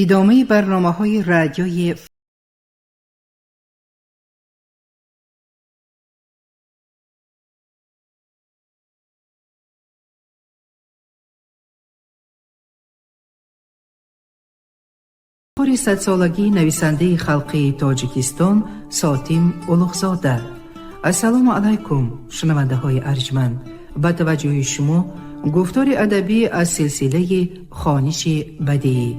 Идомаи барномаҳои радиои Ифтихори садсолагии нависандаи халқии Тоҷикистон Сотим Улуғзода. Ассалому алайкум, шунавандаҳои арҷманд. Ба таваҷҷӯҳи шумо гуфтори адабӣ аз силсилаи хониши бадиӣ.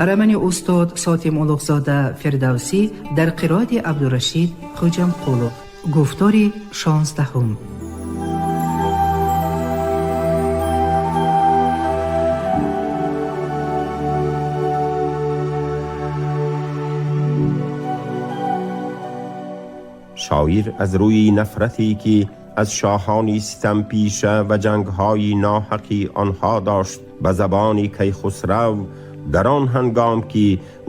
Романи устод Сотим Улуғзода Фирдавсӣ дар қироати Абдурашид Хуҷамқулов. Гуфтори 16-ум. Шоир аз рӯи нафрате ки аз шоҳони ситампеша ва ҷангҳои ноҳақи онҳо дошт, ба забони Кайхусрав дар он ҳангом ки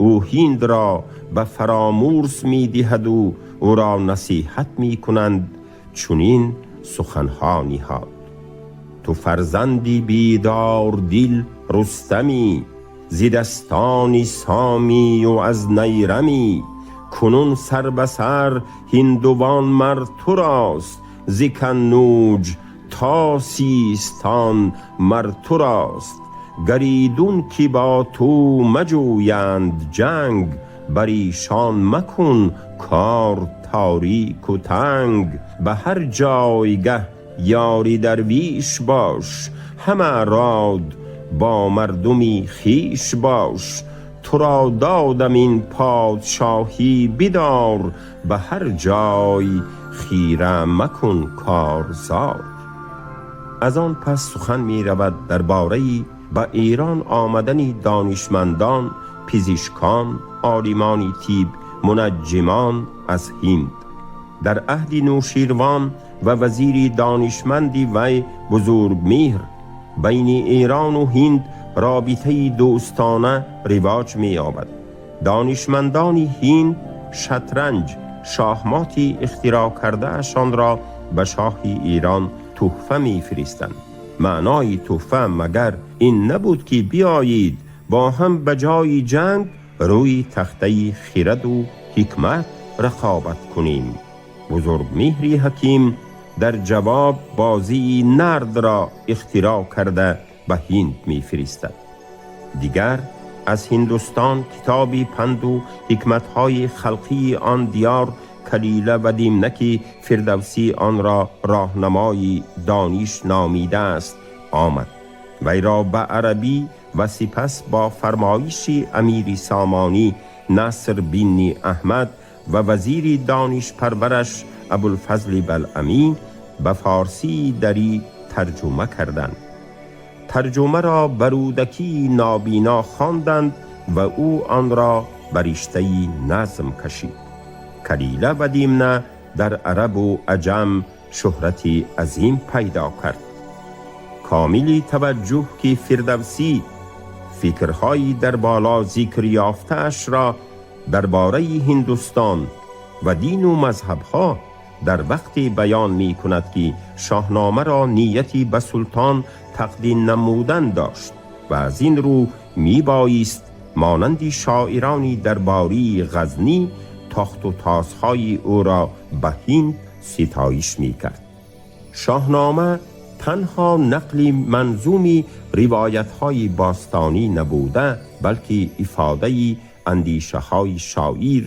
ӯ Ҳиндро ба Фаромурс медиҳаду ӯро насиҳат мекунанд, чунин суханҳо ниҳод: ту фарзанди бедордил Рустамӣ, зи дастони Сомию аз Найрамӣ. Кунун сар ба сар ҳиндувон мар турост, зи Каннуҷ то Систон мар турост. Гаридун ки бо ту маҷӯянд ҷанг, бар эшон макун кор торику танг. Ба ҳар ҷойгаҳ ёри дарвиш бош, ҳама род бо мардуми хиш бош. Туро додам ин подшоҳӣ бидор, ба ҳар ҷой хира макун корзор. Аз он пас сухан меравад дар бораи ба Эрон омадани донишмандон, пизишкон, олимони тиб, мунаҷҷимон аз Ҳинд. Дар аҳди Нӯширвон ва вазири донишманди вай Бузургмеҳр байни Эрону Ҳинд робитаи дӯстона ривоҷ меёбад. Донишмандони Ҳинд шатранҷ, шоҳмоти ихтироъ кардаашонро ба шоҳи Эрон тӯҳфа мефиристанд. Маънои тӯҳфа магар ин набуд, ки биёед бо ҳам ба ҷои ҷанг рӯи тахтаи хираду ҳикмат рақобат кунем? Бузургмеҳри ҳаким дар ҷавоб бозии нардро ихтироъ карда ба Ҳинд мефиристад. Дигар аз Ҳиндустон китоби панду ҳикматҳои халқии он диёр Калила ва Димна, ки Фирдавсӣ онро роҳнамои дониш номидааст, омад. Вайро ба арабӣ ва сипас бо фармоиши амири Сомонӣ Наср бинни Аҳмад ва вазири донишпарвараш Абулфазли Балъамӣ ба форсии дарӣ тарҷума карданд. Тарҷумаро ба Рӯдакии нобино хонданд ва ӯ онро ба риштаи назм кашид. Калила ва Димна дар арабу аҷам шӯҳрати азим пайдо кард. Комили таваҷҷӯҳ ки Фирдавсӣ фикрҳои дар боло зикр ёфтаашро дар бораи Ҳиндустон ва дину мазҳабҳо дар вақте баён мекунад, ки Шоҳномаро нияти ба султон тақдим намудан дошт ва аз ин рӯ мебоист монанди шоирони дарбории Ғазнӣ тохту тозҳои ӯро ба Ҳинд ситоиш мекард. Шоҳнома танҳо нақли манзуми ривоятҳои бостонӣ набуда, балки ифодаи андешаҳои шоир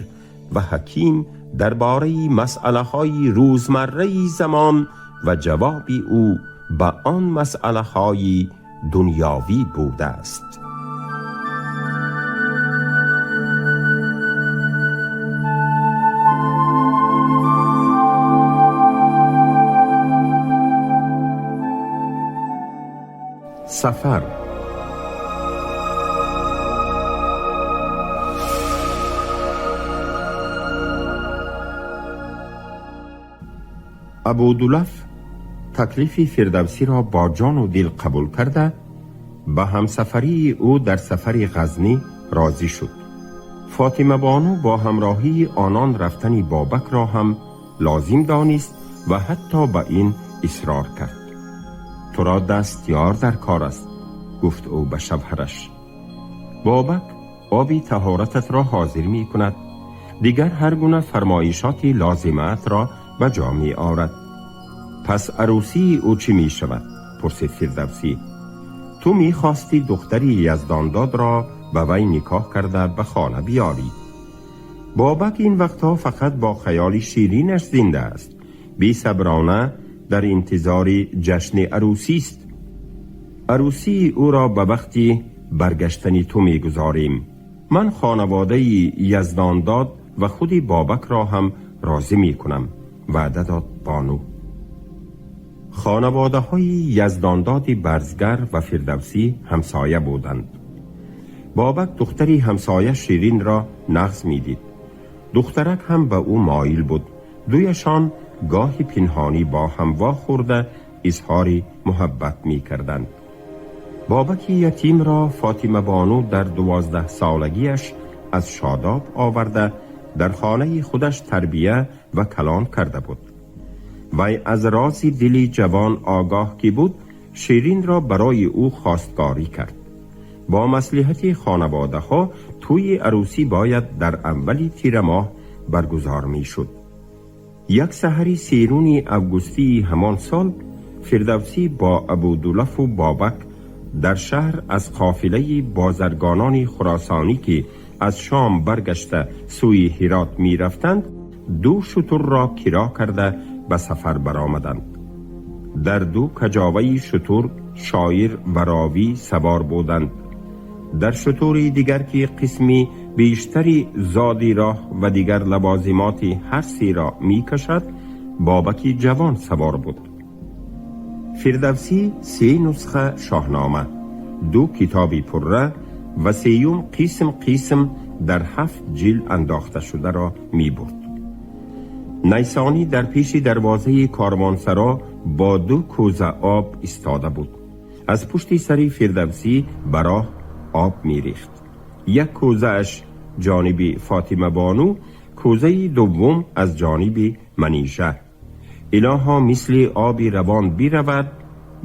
ва ҳаким дар бораи масъалаҳои рӯзмарраи замон ва ҷавоби ӯ ба он масъалаҳои дунёвӣ будааст. Сафар. Абудулаф таклифи Фирдавсиро бо ҷону дил қабул карда, ба ҳамсафарии ӯ дар сафари Ғазнӣ розӣ шуд. Фотимабону бо ҳамроҳии онон рафтани Бобакро ҳам лозим донист ва ҳатто ба ин исрор кард. Туро дастёр дар кор аст, гуфт ӯ ба шавҳараш. Бобак آبی طهارتت را حاضر می کند. دیگر هر گونه فرمایشات لازمت را به جا می آورد. پس عروسی او چی می شود؟ پرسید فردوسی. تو می خواستی دختری یزدانداد را به وی نکاح کرده به خانه بیاری. بابک این وقتها فقط با خیال شیرینش زنده است. بی صبرانه در انتظار جشن عروسی است. عروسی او را به وقتی برگشتنی تو می گذاریم. من خانواده یزدانداد و خودی بابک را هم راضی می کنم. وعده داد بانو. خانواده های یزدانداد برزگر و فردوسی همسایه بودند. بابک دختری همسایه شیرین را نغز می دید. دخترک هم به او مایل بود. دویشان گاهی پنهانی با هم واخورده اظهار محبت می کردند. بابک یتیم را فاطمه بانو در 12 سالگیش از شاداب آورده در خانه خودش تربیه و کلان کرده بود. وی از راز دلی جوان آگاه که بود، شیرین را برای او خواستگاری کرد. با مصلحت خانواده ها توی عروسی باید در اولی تیر ماه برگزار می شد. یک سحری سیرونی اوگوستی همان سال فردوسی با ابودولف و بابک در شهر از قافله بازرگانان خراسانی که از شام برگشته سوی هرات می رفتند 2 شتر را کرا کرده به سفر برآمدند. در 2 کجاوه شتر شاعر و راوی سوار بودند. در شتری دیگر که قسمی بیشتری زادی راه و دیگر لوازمات هر سی را می کشد بابک جوان سوار بود. فردوسی 3 نسخه شاهنامه، 2 کتاب پره و 3 قسم قسم در 7 جلد انداخته شده را می برد. نیسانی در پیش دروازه کاروانسرا با 2 کوزه آب ایستاده بود. از پشت سری فردوسی براه آب می ریخت. یک کوزه اش جانب فاطمه بانو، کوزه دوم از جانب منیژه. الها مثل آب روان بیرود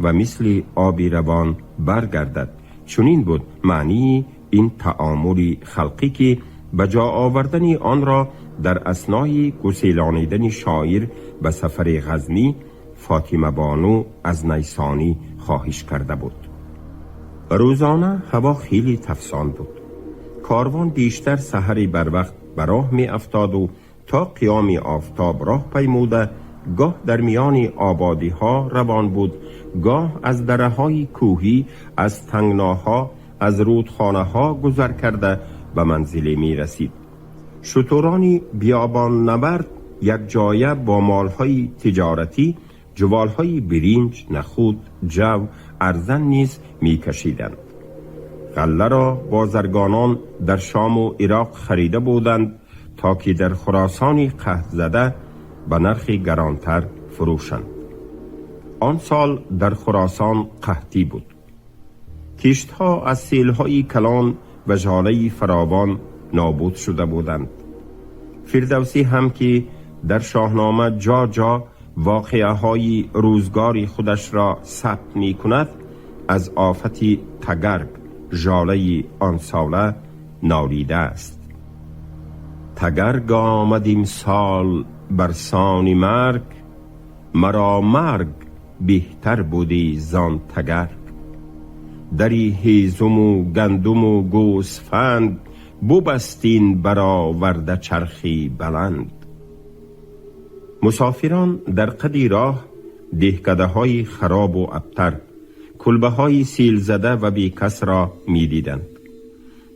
و مثل آب روان برگردد. چنین بود معنی این تعامل خلقی که به جا آوردن آن را در اثنای گسیلانیدن شاعر به سفر غزنی فاطمه بانو از نیسانی خواهش کرده بود. روزانه هوا خیلی تفسان بود. کاروان بیشتر سحری بر وقت به راه می افتاد و تا قیام آفتاب راه پیموده گاه در میان آبادی ها روان بود، گاه از دره های کوهی، از تنگناها، از رودخانه ها گذر کرده به منزل می رسید. شتران بیابان نورد یک جایه با مالهای تجارتی، جوالهای برنج، نخود، جو، ارزن نیز می کشیدند. غله را بازرگانان در شام و عراق خریده بودند تا که در خراسان قحط زده به نرخ گرانتر فروشند. آن سال در خراسان قحطی بود. کشتها از سیلهای کلان و ژاله فراوان نابود شده بودند. فردوسی هم که در شاهنامه جا جا واقعه های روزگاری خودش را ثبت می کند، از آفت تگرگ ژاله آن ساله نالیده است. تگرگ آمد سال برسان مرگ، مرا مرگ بهتر بودی زان تگرگ. دری هیزم و گندم و گوسفند، ببستین برآورده چرخی بلند. مسافران در قدی راه دهکده های خراب و ابتر، کلبه های سیل زده و بی کس را می دیدند.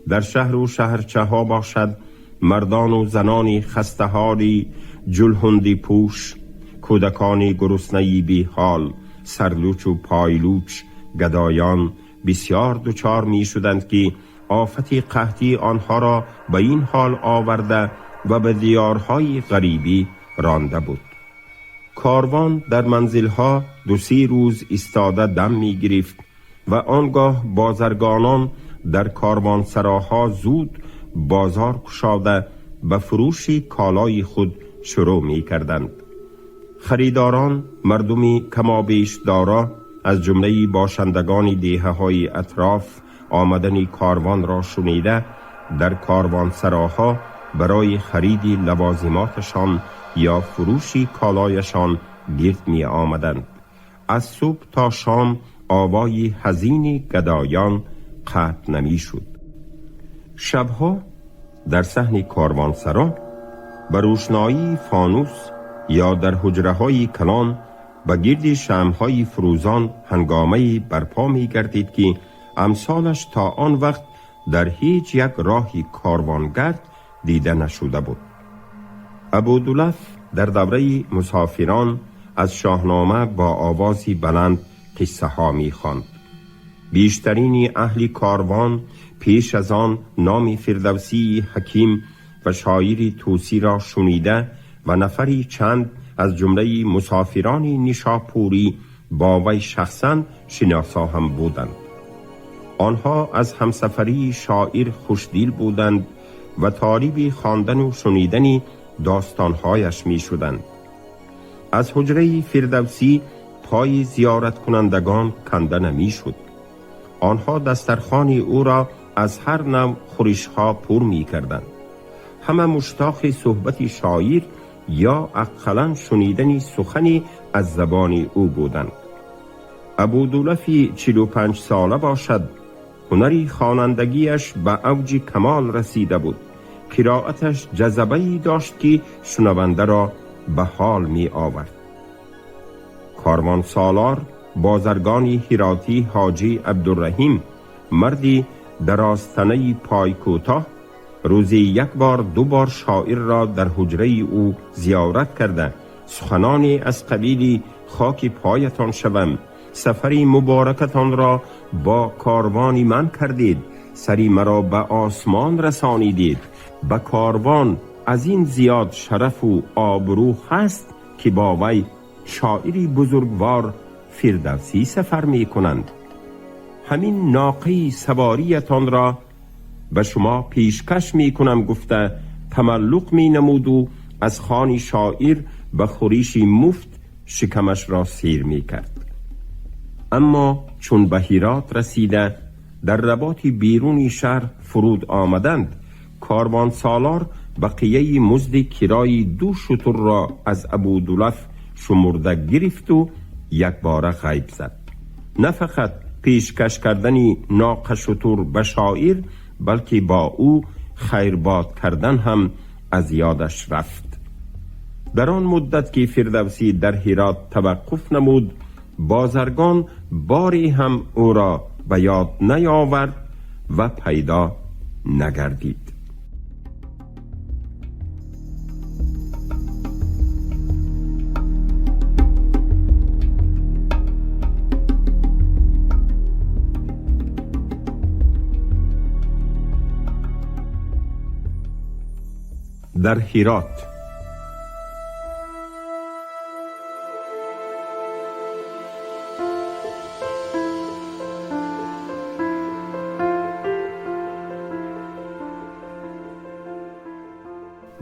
در شهر و شهرچه ها باشد مردان و زنانی خسته حالی جلهندی پوش، کودکانی گرسنه‌ای بی حال، سرلوچ و پایلوچ، گدایان بسیار دچار می شدند که آفت قحطی آنها را به این حال آورده و به دیارهای غریبی رانده بود. کاروان در منزلها 2-3 روز ایستاده دم می گرفت و آنگاه بازرگانان در کاروانسراها زود بازار کشاده به فروش کالای خود شروع می کردند. خریداران مردمی کمابیش دارا از جمله باشندگان دیهه های اطراف آمدن کاروان را شنیده در کاروانسراها برای خرید لوازماتشان یا فروش کالایشان گرد می آمدند. از صبح تا شام آوای حزین گدایان قطع نمی شد. شبها در صحن کاروانسرا به روشنایی فانوس یا در حجره های کلان به گرد شمع‌های فروزان هنگامه‌ای برپا می گردید که امثالش تا آن وقت در هیچ یک راه کاروانگرد دیده نشده بود. ابودولف در دوره مسافران از شاهنامه با آوازی بلند قصه ها می خواند. بیشترین اهل کاروان پیش از آن نام فردوسی حکیم و شاعر طوسی را شنیده و نفری چند از جمله مسافران نیشاپوری با وی شخصا شناسا هم بودند. آنها از همسفری شاعر خوشدل بودند و طالب خواندن و شنیدن داستانهایش می شدند. از حجره فردوسی پای زیارت کنندگان کنده نمی شد. آنها دسترخوان او را از هر نوع خورشها پر می کردند. همه مشتاق صحبت شاعر یا اقلا شنیدن سخنی از زبان او بودند. ابودولفی 45 ساله باشد. هنری خوانندگیش به اوج کمال رسیده بود. قرائتش جذبه‌ای داشت که شنونده را به حال می آورد. کاروان سالار بازرگانی هراتی حاجی عبدالرحیم، مردی درازتنه پای کوتاه، روزی یک بار دو بار شاعر را در حجره او زیارت کرده سخنانی از قبیل خاک پایتان شوم، سفری مبارکتان را با کاروانی من کردید، سری مرا به آسمان رسانیدید، به کاروان از این زیاد شرف و آبرو هست که با وی شاعری بزرگوار فردوسی سفر می کنند. همین ناقه سواریتان را به شما پیشکش می کنم گفته تملق می نمود و از خان شاعر به خوریشی مفت شکمش را سیر می کرد. اما چون به هرات رسیده در رباط بیرونی شهر فرود آمدند، کاروان سالار بقیه مزد کرای 2 شتر را از ابودولف شمرده گرفت و یک باره غیب زد. نه فقط پیشکش کردن ناقه شتر به شاعر، بلکه با او خیرباد کردن هم از یادش رفت. در آن مدت که فردوسی در هرات توقف نمود، بازرگان باری هم او را به یاد نیاورد و پیدا نگردید. در هرات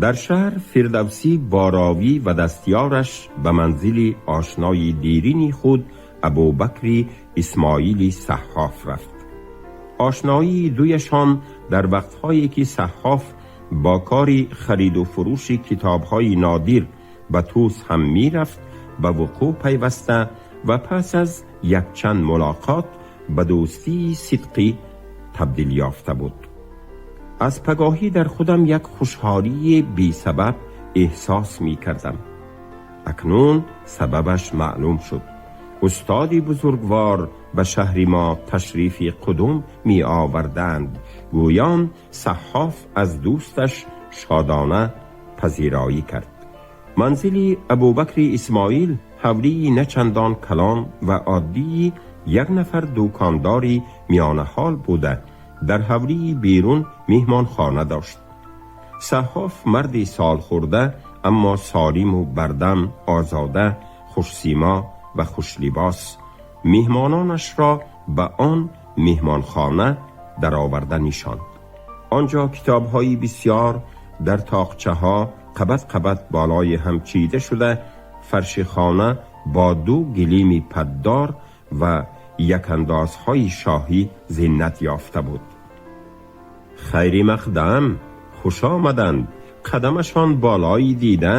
در شهر فردوسی با راوی و دستیارش به منزل آشنای دیرینی خود ابوبکر اسماعیل صحاف رفت. آشنایی دویشان در وقتهایی که صحاف با کاری خرید و فروش کتاب‌های نادر به توس هم می‌رفت به وقوع پیوسته و پس از یک چند ملاقات به دوستی صدقی تبدیل یافته بود. از پگاهی در خودم یک خوشحالی بی سبب احساس می کردم. اکنون سببش معلوم شد. استادی بزرگوار به شهر ما تشریف قدوم می آوردند. گویان صحاف از دوستش شادانه پذیرایی کرد. منزل ابوبکر اسماعیل حولی نه چندان کلان و عادی یک نفر دوکانداری میانه حال بوده در حولی بیرون میهمان خانه داشت. صحاف مردی سال خورده اما سالم و بردم، آزاده، خوشسیما و خوشلباس میهمانانش را به آن میهمانخانه درآورده نشاند. آنجا کتاب‌های بسیار در تاقچه‌ها قبط قبط بالای هم چیده شده، فرش خانه با 2 گلیم پددار و یک اندازهای شاهی زینت یافته بود. Хайри мақдам, хуш омаданд, қадамашон болои дида,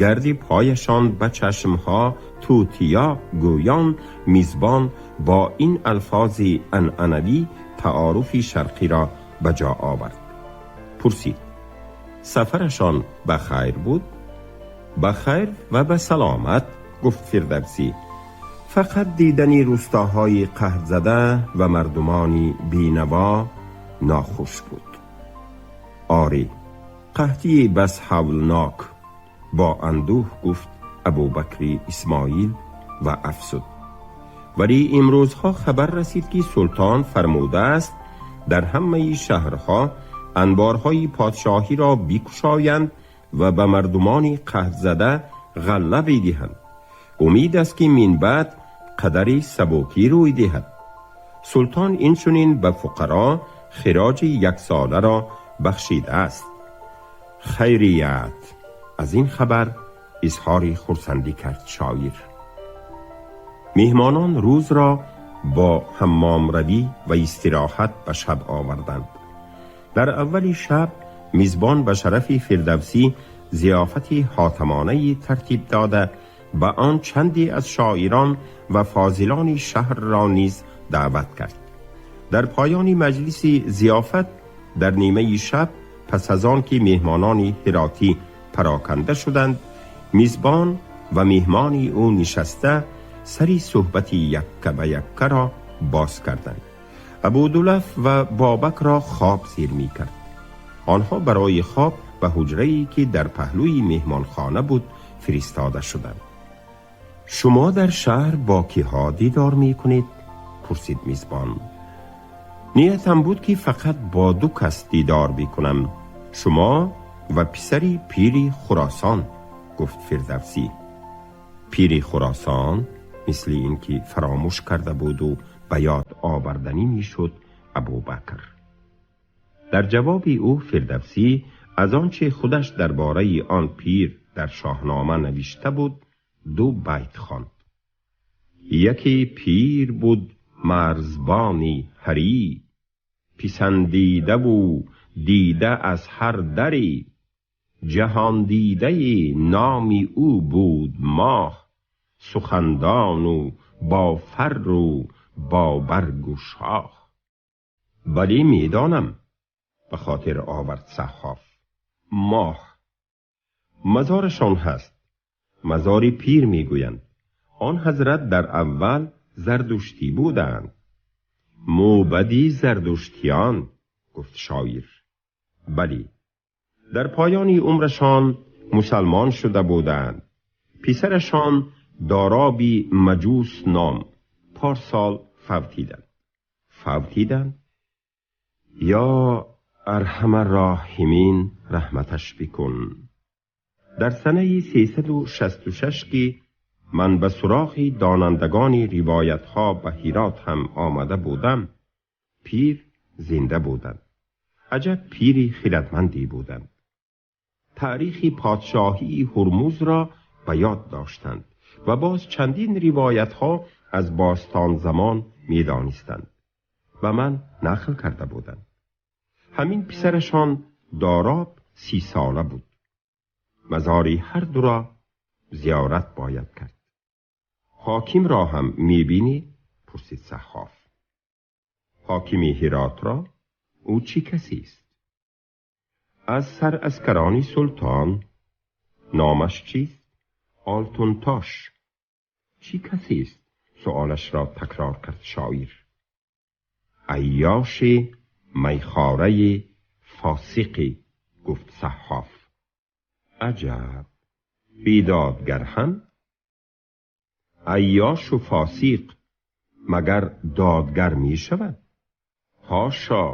гарди пояшон ба чашмҳо тутиё гӯён мизбон бо ин алфози анъанавӣ таъоруфи шарқиро ба ҷо овард. Пурсид: сафарашон ба хайр буд? Ба хайр ва ба саломат, гуфт Фирдавсӣ. Фақат дидани рӯстоҳои қаҳтзада ва мардумони бенаво нохуш буд. Оре, қаҳтии бас ҳавлнок, бо андӯҳ гуфт Абубакри Исмоил ва афзуд: вале имрӯзҳо хабар расид, ки султон фармудааст дар ҳамаи шаҳрҳо анборҳои подшоҳиро бикушоянд ва ба мардумони қаҳтзада ғалла бидиҳанд. Умид аст, ки минбаъд қадари сабукӣ рӯй диҳад. Султон инчунин ба фуқаро хироҷи яксоларо бахшидааст. Хайрият, аз ин хабар изҳори хурсандӣ кард шоир. Меҳмонон рӯзро бо ҳаммомравӣ ва истироҳат ба шаб оварданд. Дар аввали шаб мизбон ба шарафи Фирдавсӣ зиёфати ҳотамонае тартиб дода, ба он чанде аз шоирон ва фозилони шаҳрро низ даъват кард. Дар поёни маҷлиси зиёфат, дар нимаи шаб, пас аз он ки меҳмонони ҳиротӣ пароканда шуданд, мизбон ва меҳмони ӯ нишаста сари суҳбати якка ба яккаро боз карданд. Абудулаф ва Бобакро хоб зир мекард. Онҳо барои хоб ба ҳуҷрае, ки дар паҳлӯи меҳмонхона буд, фиристода шуданд. Шумо дар шаҳр бо киҳо дидор мекунед? Пурсид мизбон. Ниятам буд, ки фақат бо ду кас дидор бикунам: шумо ва писари пири Хуросон, гуфт Фирдавсӣ. Пири Хуросон? Мисли ин ки фаромӯш карда буду ба ёд оварданӣ мешуд Абубакр. Дар ҷавоби ӯ Фирдавсӣ аз он че худаш дар бораи он пир дар Шоҳнома навишта буд, ду байт хонд. Яке пир буд, марзбони ҳарӣ, писандидаву дида аз ҳар дарӣ, ҷаҳондидаи номи ӯ буд моҳ, сухандону бо фарру бо баргу шоҳ. Вале медонам, ба хотир овард саҳҳоф. Моҳ мазорашон ҳаст, мазори пир мегӯянд. Он ҳазрат дар аввал зардуштӣ буданд. Мӯбади зардуштиён, гуфт шоир. Бале, дар поёни умрашон мусалмон шуда буданд. Писарашон Дороби Маҷус ном парсол фавтиданд. Фавтиданд? Ё арҳамар роҳимин, раҳматаш бикун. Дар санаи 366, ки ман ба суроғи донандагони ривоятҳо ба Ҳирот ҳам омада будам, пир зинда буданд. Аҷаб пири хирадмандӣ буданд! Таърихи подшоҳии Ҳурмузро ба ёд доштанд ва боз чандин ривоятҳо аз бостон замон медонистанд. Ба ман нақл карда буданд. Ҳамин писарашон Дороб 30 сола буд. Мазори ҳар дуро зиёрат бояд кард. Ҳокимро ҳам мебинӣ? Пурсид саҳҳоф. Ҳокими Ҳиротро? Ӯ чӣ касест? Аз сараскарони султон. Номаш чист? Олтунтош. Чӣ касест? Суолашро такрор кард шоир. Айёши майхораи фосиқӣ, гуфт саҳҳоф. Аҷаб, бедодгар ҳам? Айёшу фосиқ магар додгар мешавад? Ҳошо!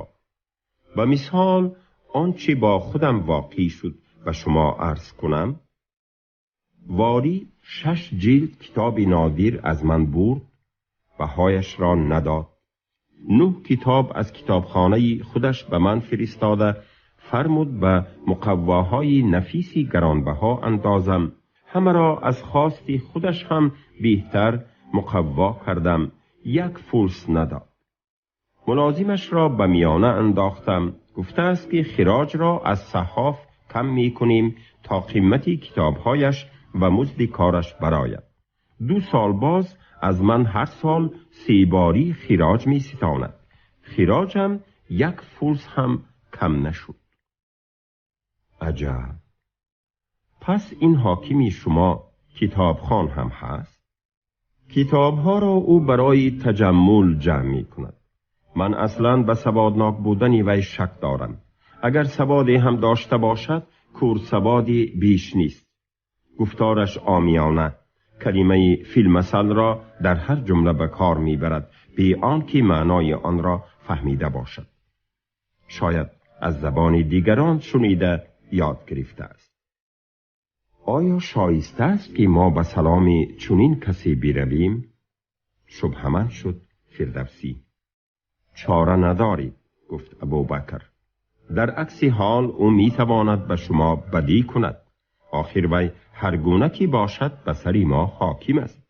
Ба мисол, он чӣ бо худам воқеъ шуд, ба шумо арз кунам. Волӣ 6 ҷилд китоби нодир аз ман бурд, баҳояшро надод. 9 китоб аз китобхонаи худаш ба ман фиристода фармуд ба муқаввоҳои нафиси гаронбаҳо андозам. Ҳамаро аз хости худаш ҳам беҳтар муқавво кардам, як фулс надод. Мулозимашро ба миёна андохтам. گفته است که خراج را از صحاف کم می کنیم تا قیمت کتابهایش و مزد کارش براید. 2 سال باز از من هر سال 3 باری خراج می ستاند. خراجم 1 فولس هم کم نشد. عجب! پس این حاکمی شما کتابخوان هم هست؟ کتابها را او برای تجمل جمع می کند. من اصلاً به سوادناک بودن وی شک دارم. اگر سوادی هم داشته باشد، کور سوادی بیش نیست. گفتارش عامیانه، کلمه فیلمثل را در هر جمله به کار میبرد بی آنکه معنای آن را فهمیده باشد. شاید از زبان دیگران شنیده یاد گرفته است. آیا شایسته است که ما به سلام چنین کسی برویم؟ شبهمند شد فردوسی. چاره ندارید، گفت ابوبکر. در عکس حال او میتواند به شما بدی کند. آخر وی هر گونه که باشد به سر ما حاکم است.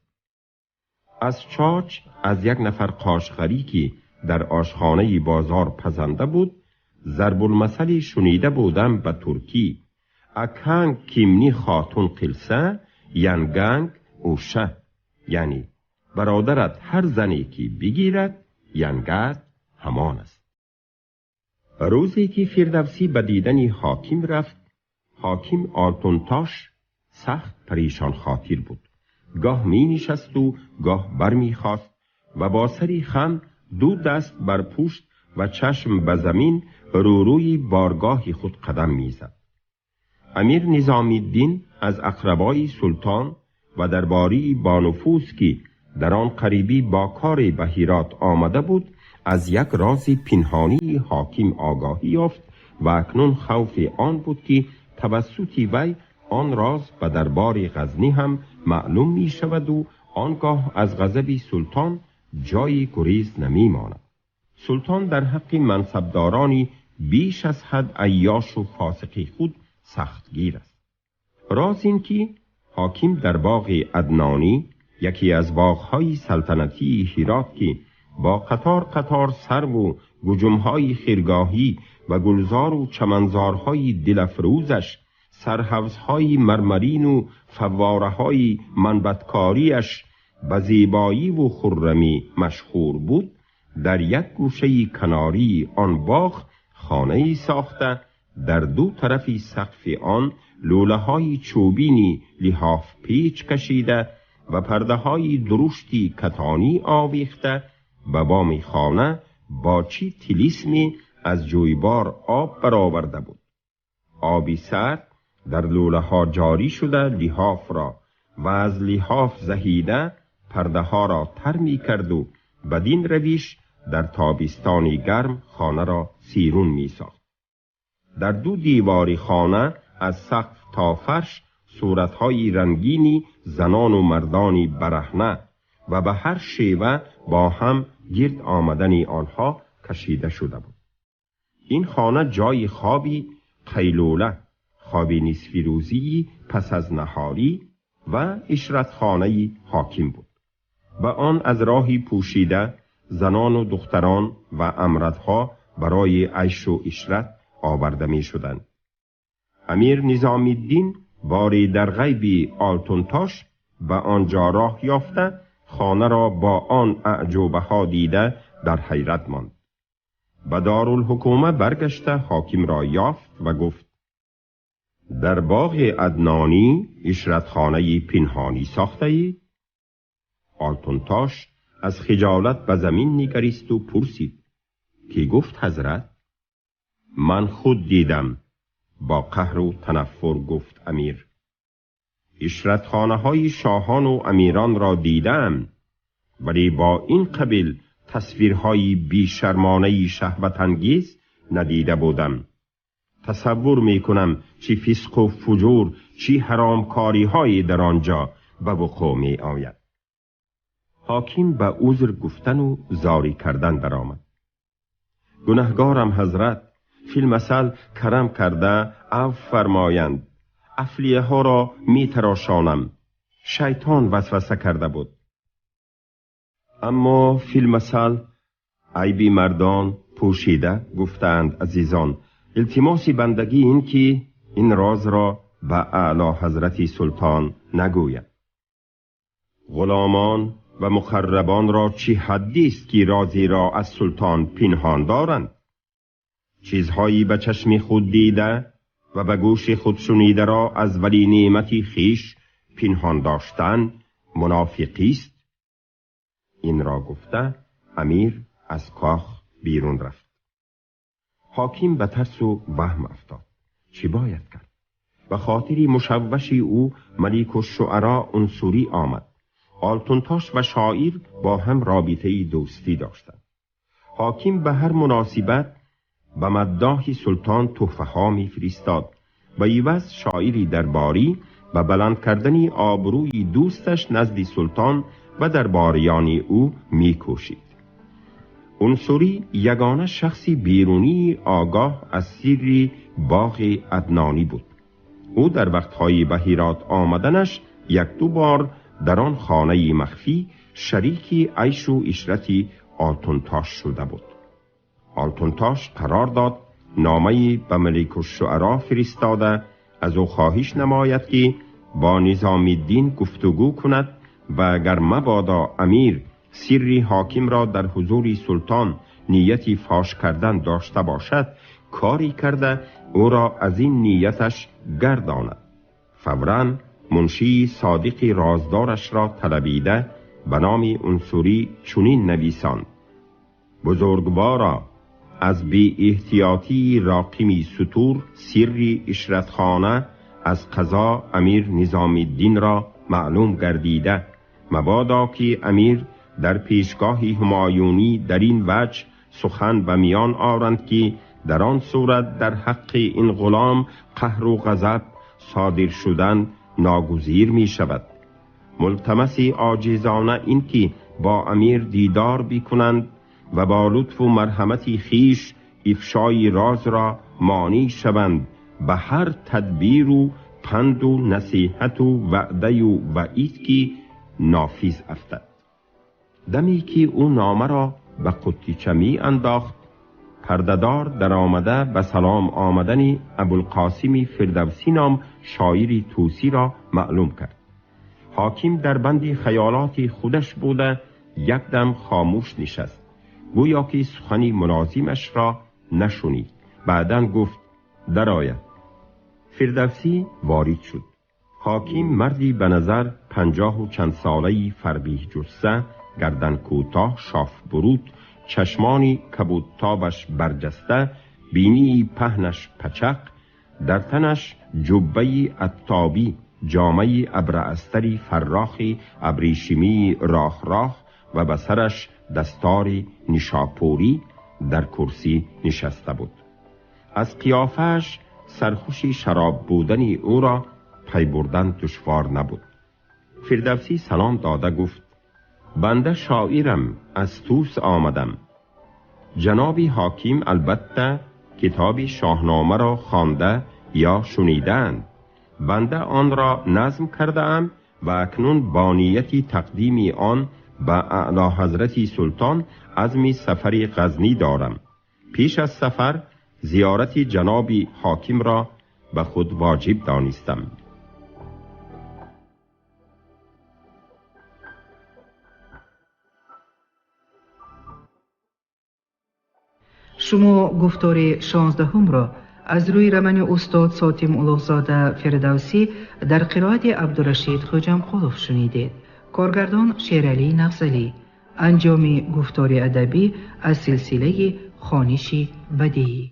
از چاچ از یک نفر قاشقری که در آشخانه بازار پزنده بود، ضرب المثلی شنیده بودم به ترکی: اکنگ کیمنی خاتون قلسه ینگنگ اوشه، یعنی برادرت هر زنی که بگیرد ینگت همان است. روزی که فردوسی به دیدن حاکم رفت، حاکم آلتونتاش سخت پریشان خاطر بود. گاه می نشست و گاه بر می خواست و با سری خم، 2 دست بر پشت و چشم به زمین روروی بارگاه خود قدم می زد. امیر نظامی الدین از اقربای سلطان و درباری با نفوذ که در آن قریبی با کار به هرات آمده بود، از یک راز پنهانی حاکم آگاهی یافت و اکنون خوف آن بود که توسط وی آن راز به دربار غزنی هم معلوم می شود و آنگاه از غضب سلطان جای گریز نمی ماند. سلطان در حق منصبدارانی بیش از حد عیاش و فاسقی خود سختگیر است. راز این که حاکم در باغ عدنانی، یکی از باغ‌های سلطنتی هرات که با قطار قطار سرو و گجم‌های خیرگاهی و گلزار و چمنزارهای دلافروزش، سرحوض‌های مرمرین و فواره‌های منبتکاریش به زیبایی و خرمی مشهور بود، در یک گوشه کناری آن باغ خانه‌ای ساخته، در 2 طرف سقف آن لوله‌های چوبینی لحاف پیچ کشیده و پرده‌های درشتی کتانی آویخته، به بام خانه با چی طلسمی از جویبار آب برآورده بود. آبی سرد در لوله‌ها جاری شده لحاف را و از لحاف زهیده پرده ها را تر می کرد و بدین رویش در تابستان گرم خانه را سیرون می ساخت. در 2 دیواری خانه از سقف تا فرش صورتهای رنگینی زنان و مردانی برهنه و به هر شیوه با هم گرد آمدن آنها کشیده شده بود. این خانه جای خوابی قیلوله، خوابی نصفی روزی پس از نهاری و عشرتخانه حاکم بود. به آن از راهی پوشیده زنان و دختران و امردها برای عیش و عشرت آورده می شدند. امیر نظامی الدین باری در غیب آلتونتاش به آنجا راه یافته، خانه را با آن اعجوبه ها دیده در حیرت ماند. به دارالحکومه برگشته حاکم را یافت و گفت: در باغ عدنانی عشرتخانه پنهانی ساخته ای؟ آلتونتاش از خجالت به زمین نگریست و پرسید: کی گفت حضرت؟ من خود دیدم. با قهر و تنفر گفت امیر: عشرتخانه های شاهان و امیران را دیدم، ولی با این قبیل تصویرهای بیشرمانه شهوت انگیز ندیده بودم. تصور می کنم چی فسق و فجور، چی حرامکاری هایی در آنجا به وقوع می آید. حاکم به عذر گفتن و زاری کردن درآمد. گنهگارم حضرت، فی المثل کرم کرده عفو فرمایند. افلیه ها را می تراشانم. شیطان وسوسه کرده بود. اما فی المثل عیب مردان Пӯшида гуфтаанд азизон, илтимоси бандагӣ ин ки ин розро ба аъло ҳазрати султон нагӯяд. Ғуломон ва муқаррабонро чӣ ҳаддист ки розиро аз султон пинҳон доранд? Чизҳои ба чашми худ дида ва ба гӯши худ шунидаро аз вали неъмати хиш пинҳон доштан мунофиқист. Инро гуфта амир аз кох берун рафт. Ҳоким ба тарсу ваҳм афтод. Чӣ бояд кард? Ба хотири мушавваши ӯ Маликушшуаро Унсурӣ омад. Олтунтош ва шоир бо ҳам робитаи дӯстӣ доштанд. Ҳоким ба ҳар муносибат ба маддоҳи султон туҳфаҳо мефиристод. Ба иваз шоири дарборӣ ба баланд кардани обрӯи дӯсташ назди султон ва дарбориёни ӯ мекӯшид. Унсурӣ ягона шахси берунии огоҳ аз сирри боғи Аднонӣ буд. Ӯ дар вақтҳои ба Ҳирот омаданаш як-ду бор дар он хонаи махфӣ шарики айшу ишрати Олтунтош шуда буд. Олтунтош қарор дод номае ба Маликушшуаро фиристода аз ӯ хоҳиш намояд ки бо Низомиддин гуфтугӯ кунад ва агар мабодо амир сирри ҳокимро дар ҳузури султон нияти фош кардан дошта бошад, кори карда ӯро аз ин нияташ гардонад. Фавран муншии содиқи роздорашро талабида ба номи Унсурӣ чунин нависонд: бузургворо, аз беэҳтиётии роқими сутур сирри ишратхона аз қазо амир Низомиддинро маълум гардида, мабодо ки амир дар пешгоҳи ҳумоюнӣ дар ин ваҷҳ сухан ба миён оранд ки дар он сурат дар ҳаққи ин ғулом қаҳру ғазаб содир шудан ногузир мешавад. Мултамаси оҷизона ин ки бо амир дидор бикунанд ва бо лутфу марҳамати хиш ифшои розро монеъ шаванд ба ҳар тадбиру панду насиҳату ваъдаю ваъид ки нофиз афтад. Даме ки ӯ номаро ба қуттича меандохт, пардадор даромада ба салом омадани Абулқосими Фирдавсӣ ном шоири тӯсиро маълум кард. Ҳоким дар банди хаёлоти худаш буда якдам хомӯш нишаст, гӯё ки сухани мулозимашро нашунид. Баъдан гуфт: дарояд. Фирдавсӣ ворид шуд. Ҳоким марди ба назар 50 ва чанд солаи фарбиҳ ҷусса, гардан кӯтоҳ, шоф буруд, чашмони кабудтобаш барҷаста, бинии паҳнаш пачақ, дар танаш ҷуббаи аттобӣ, ҷомаи абраастари фаррохи абрешимии роҳ-роҳ ва ба сараш дастори нишопурӣ дар курсӣ нишаста буд. Аз қиёфааш сархуши шароб будани ӯро пай бурдан душвор набуд. Фирдавсӣ салом дода гуфт: банда шоирам, аз Тӯс омадам. Ҷаноби ҳоким албатта китоби Шоҳномаро хонда ё шунидаанд. Банда онро назм кардаам ва акнун бо нияти тақдими он ба аъло ҳазрати султон азми сафари Ғазнӣ дорам. Пеш аз сафар зиёрати ҷаноби ҳокимро ба худ воҷиб донистам. Шумо гуфтори 16-ро аз рӯи романи устод Сотим Улуғзода Фирдавсӣ дар қироати Абдурашид Хоҷамқулов шунидед. Коргардон Шералӣ Нағзалӣ. Анҷоми гуфтори адабӣ аз силсилаи хониши бадеӣ.